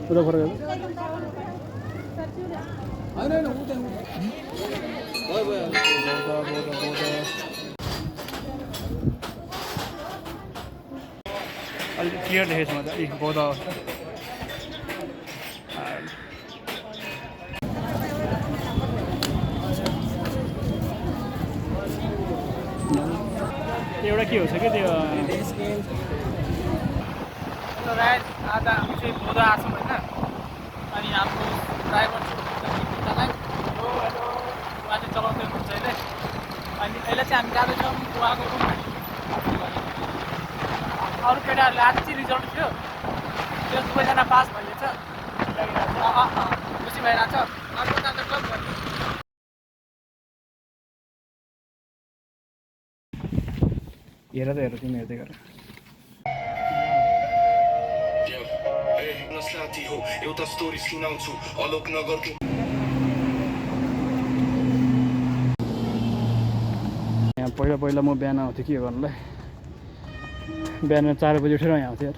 उता फरक अलिक क्लियर देखेको छु म त बहुत अवस्था एउटा के हो कि त्यो आज हामी चाहिँ बोधा आछौँ होइन अनि हाम्रो ड्राइभर चाहिँ उहाँ चाहिँ चलाउँदै हुनुहुन्छ अहिले अनि अहिले चाहिँ हामी जाँदैछौँ उहाँको रुममा अरू केटाहरूले आज चाहिँ रिजल्ट थियो त्यो दुवैजना पास भइरहेछ खुसी भइरहेछ अर्को जाँदा कम भन्यो हेर त हेर तिमी हेर्दै गर एउटा स्टोरी सुनाउँछु अलोक नगरको यहाँ पहिला म बिहान आउँथेँ के गर्नुलाई बिहान 4 बजी उठेर यहाँ आउँथेँ यार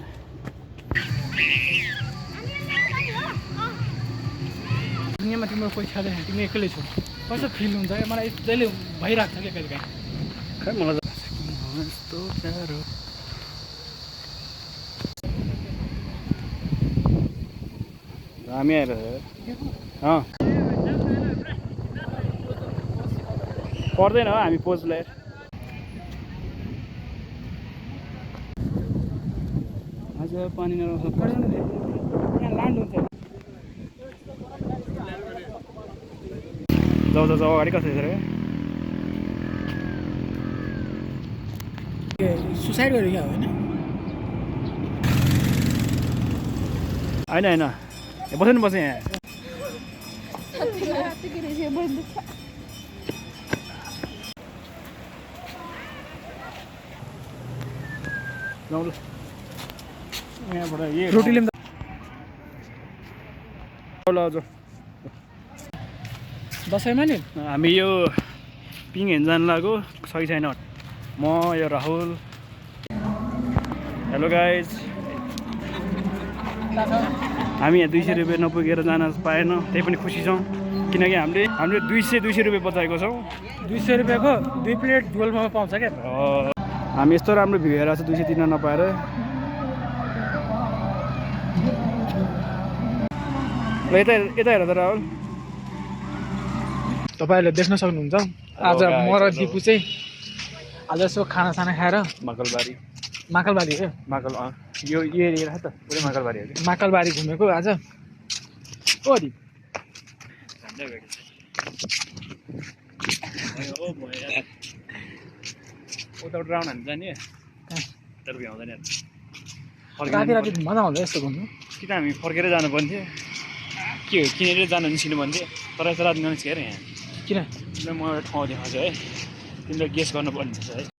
दुनियाँमा तिम्रो कोही छैन तिमी एक्लै छौ कस्तो फिल हुन्छ क्या मलाई जहिले भइरहेको छ क्या कहिले काहीँ खै मलाई यस्तो प्यारो हामी आएर पर्दैन हो हामी पोज ल्याएर आज पानी नराउँछ यहाँ ल्यान्ड हुन्छ जाऊ अगाडि कस्तो छ सुसाइड गरेको क्या होइन होइन बस्नुपर्छ यहाँ यहाँबाट रोटी लिँदा दसैँमा नि हामी यो पिङ हेर्न जानु लाग्यो सही छैन म यो राहुल हेलो गाइज हामी यहाँ 200 रुपियाँ नपुगेर जान पाएन त्यही पनि खुसी छौँ किनकि हामीले 200 रुपियाँ बचाएको छौँ 200 रुपियाँको 2 प्लेट झोल मोमो पाउँछ क्या हामी यस्तो राम्रो भ्यू हेरेको छ 200 तिर्न नपाएर ल यता हेर त राहुल तपाईँहरूले देख्न सक्नुहुन्छ आज म र दिपु चाहिँ आज यसो खानासाना खाएर माकलबारी हो यो एरिया त पुरै माकलबारी हो कि माकलबारी घुमेको आज ओ दिप उताबाट राउन्ड हान्नु जाने तर भ्याउँदैन राति मजा आउँछ यस्तो घुम्नु कि त हामी फर्केरै जानु पर्ने थियो के हो किनेर जानु निस्किनु भन्थ्यो तर यस्तो राति ननिस्केर यहाँ किन म एउटा ठाउँ देखाउँछु है तिमीले गेस गर्नुपर्ने छ है